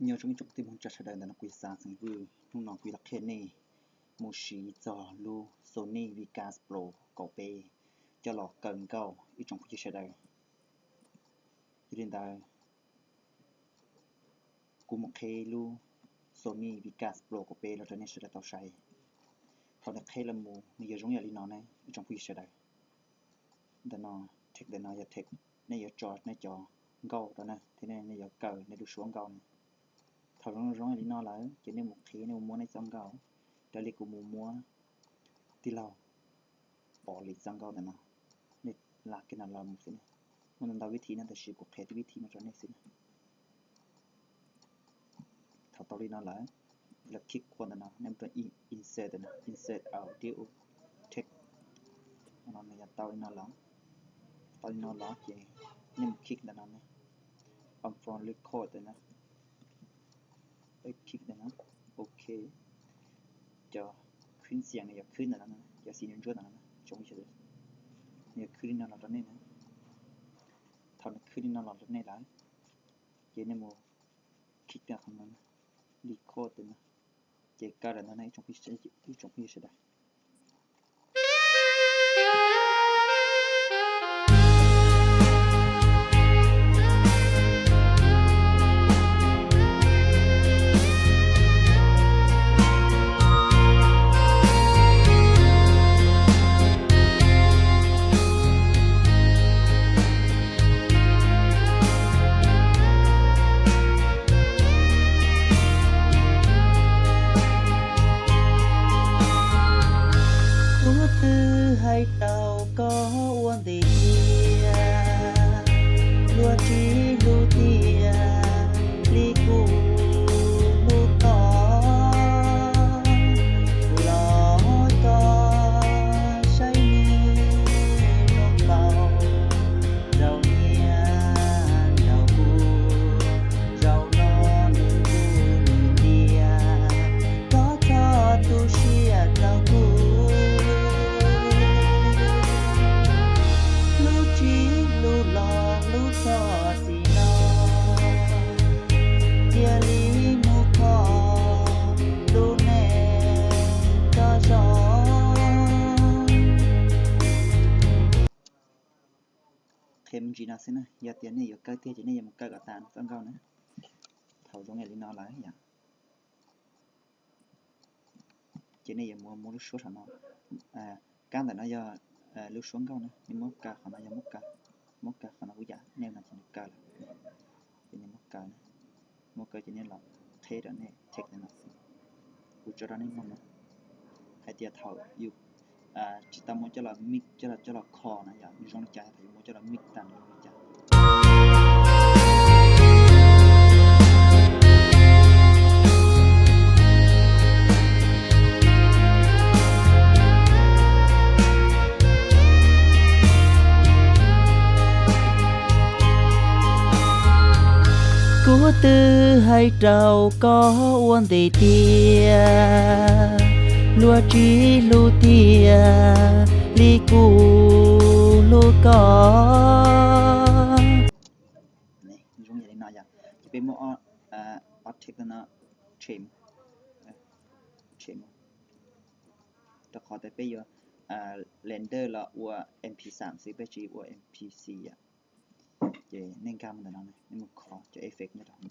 Nyob zoo ib tsoom kwv tij Hmoob tsav sawv daws, ntawm no kuv yog Xav Xeem Vwj. Hnub no kuv yuav los qhia nej mus siv txog lub Sony Vegas Pro kaum peb coj los kaw nkauj ib tsoom phooj ywg sawv daws. Yog li ntawd, kuv mus qhib lub Sony Vegas Pro kaum peb los rau nej sawv daws tau saib. Thaum nws qhib los mus nws yuav zoo yam li no ne ib tsoom phooj ywg sawv daws. Ntawm no, track ntawm no yog track nej yuav tso nej cov nkauj rau na, thiab nej yuav kaw nej lub suab nkauj na. Thaum zoo zoo li no lawm ces nej mus qhib, nej mus muab nej txoj nkauj, raws li kuv mus muab tij laug Pov Lis txoj nkauj ntawm no. Nej lam kiag no los mus xwb na. Muaj ntau ntau vib thib no tab sis kuv qhia tib vib thib no rau nej xwb na. Thaum tau li no lawm, lawv khib qua ntawm no, nej mus rau insert ntawm no, insert audio track. No nws yog tau li no los, tau li no los ces nej mus khib ntawm no ne, unfold record ntawm no, khib ntawm no, ok. Cov khwb xias nws yog khwb ntawm no, cov xim ntsuab ntsuab ntawm no, nws yog khwb li no los rau nej na. Thaum nws khwb li no los rau nej lawm, ces nej mus khib qhov no, record ntawm no, ces kaw lawm ntawm no ib tsoom phooj ywg sawv daws. Kuv twb hais rau koj ua ntej tias luag tsis hlub tiag li kuv hlub koj. Los koj saib nws zoo npaum, zaum niaj zaum kuv, zaum no nws kuj lwm tiag. Koj txhob tu siab rau kuv, hlub tsis hlub los hlub txog txij no, cia li mus kho lub neej tso zoo. Qhia me ntsis no xwb na, yog tias nej yuav kaw tiag ces nej yuav mus kaw kom tas txoj nkauj na. Thaum zoo li no lawm yom, ces nej yuav mus muab lub suab saum no. Kab ntawm no yog lub suab nkauj na, nej muab kaw qhov no yog muab kaw, muab kaw qhov no kuj yam, nej no ces nws kaw lawm. Ces nej muab kaw, muab kaw ces nej los qhib rau nej check ntawm no xwb. Kuv tso rau nej mloog na, hais tias thaum yus tsis tau muab coj los mix, coj los, coj los kho na yom, nws zoo li cas thaum yus muab coj los mix tag nws zoo li cas. Kuv twb hais rau koj ua ntej tias luag tsis hlub tiag li kuv hlub koj. Zoo li no yom, ces peb muab ob track no trim, trim rau qhov tias peb yuav render los ua M P five xwb, peb tsis ua M P C yom. Ces nej nkag mus ntawm no, nej mus kho cov effect nyob rau hauv no,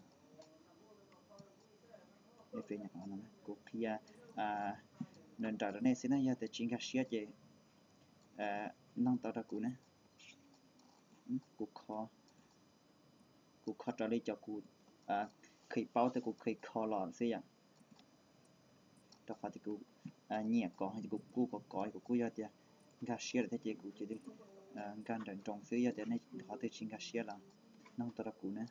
effect nyob rau hauv no. Kuv qhia nrawm nrawm rau nej xwb na, yog tias tsis nkag siab ces noog tau rau kuv na. Kuv kho, kuv kho raws li cov kuv kheev paub thiab kuv kheev kho los xwb yom. Rau qhov tias kuv nyiam kov, kuv kuj kov kov, kuv kuj yog tias nkag siab lawm thiab ces kuv cia li nkag nrawm nroos xwb, yog tias nej qhov twg tsis nkag siab los noog tau rau kuv na.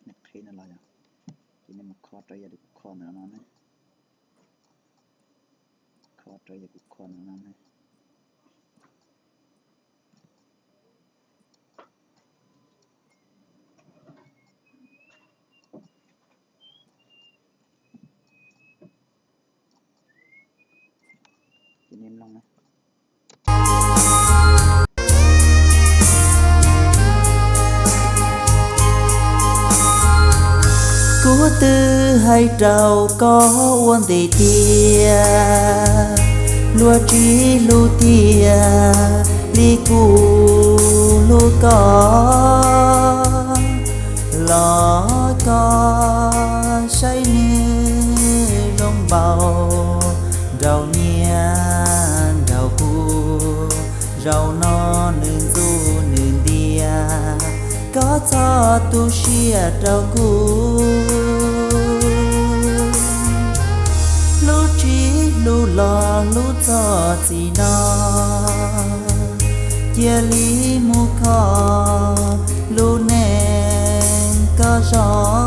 Nws qhib no los yog, ces nej mus kho rau yam li kuv kho ntawm no ne. Kho Rau yog kuv kho no na. Ces nej mloog na. Kuv twb hais rau koj ua ntej tias luag tsis hlub tiag li kuv hlub koj, los koj saib nws zoo npaum nraum nyias nraum kuv. Zaum no nws ntxub nws ntiag, koj txhob tu siab rau kuv. Hlub tsis hlub los hlub txog txij no, cia li mus kho lub neej koj zoo.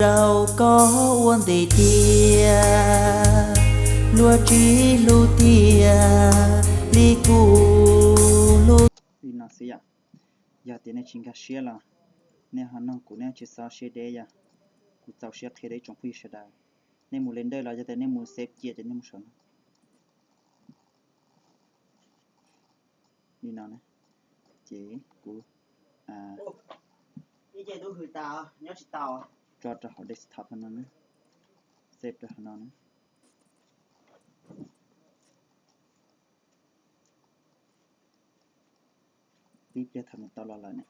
Rau koj ua ntej tias luag tsis hlub tiag li kuv hlub. Li no xwb yom. Yog tias nej tsis nkag siab los nej ho noog kuv, nej tsis txhob siab deb yom. Kuv txaus siab qhia rau ib tsoom phooj ywg sawv daws. Nej mus render los yog tias nej mus save cia ces nej mus saum no. Li no na, ces kuv tso rau hauv desktop no na, save rau hauv no na. Tib pliag thaum nws tau los lawm na,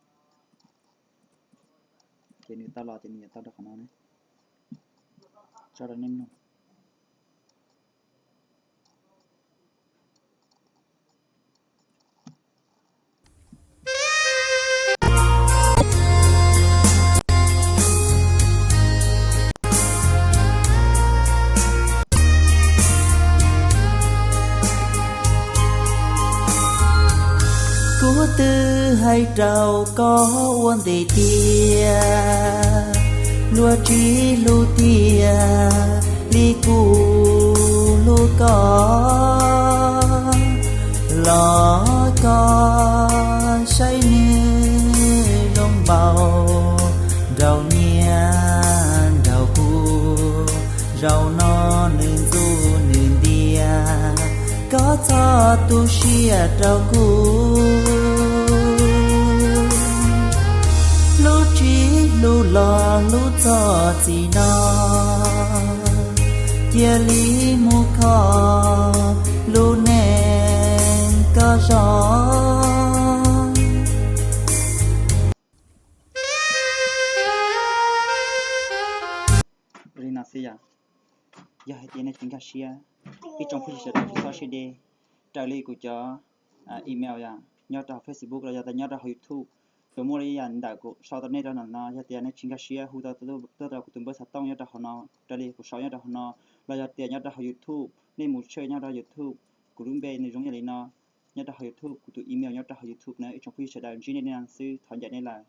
ces nws tau los ces nws yuav tau rau qhov no na. Tso rau nej mloog. Kuv twb hais rau koj ua ntej tias luag tsis hlub tiag li kuv hlub koj, los koj saib nws zoo npaum nraum nyias nraum kuv. Zaum no nws ntxub nws ntiag, koj txhob tu siab rau kuv. Hlub tsis hlub los hlub txog txij no, cia li mus kho lub neej koj zoo. Li no xwb yom. Yog hais tias nej tsis nkag siab, ib tsoom phooj ywg sawv daws tsis txhob siab deb, raws li kuv cov email yom, nyob rau hauv Facebook los yog tias nyob rau hauv YouTube, tsuas muaj li yam ntawm kuv sau rau nej rau ntawm no. Yog tias nej tsis nkag siab hu tuaj rau kuv tus npawb xov tooj nyob rau hauv no, raws li kuv sau nyob rau hauv no, los yog tias nyob rau hauv YouTube, nej mus search nyob rau YouTube, kuv lub npe nws zoo ib yam li no, nyob rau hauv YouTube, kuv tus email nyob rau hauv YouTube na. Ib tsoom phooj ywg sawv daws ntsib nej li no xwb, thov ncaim nej lawm.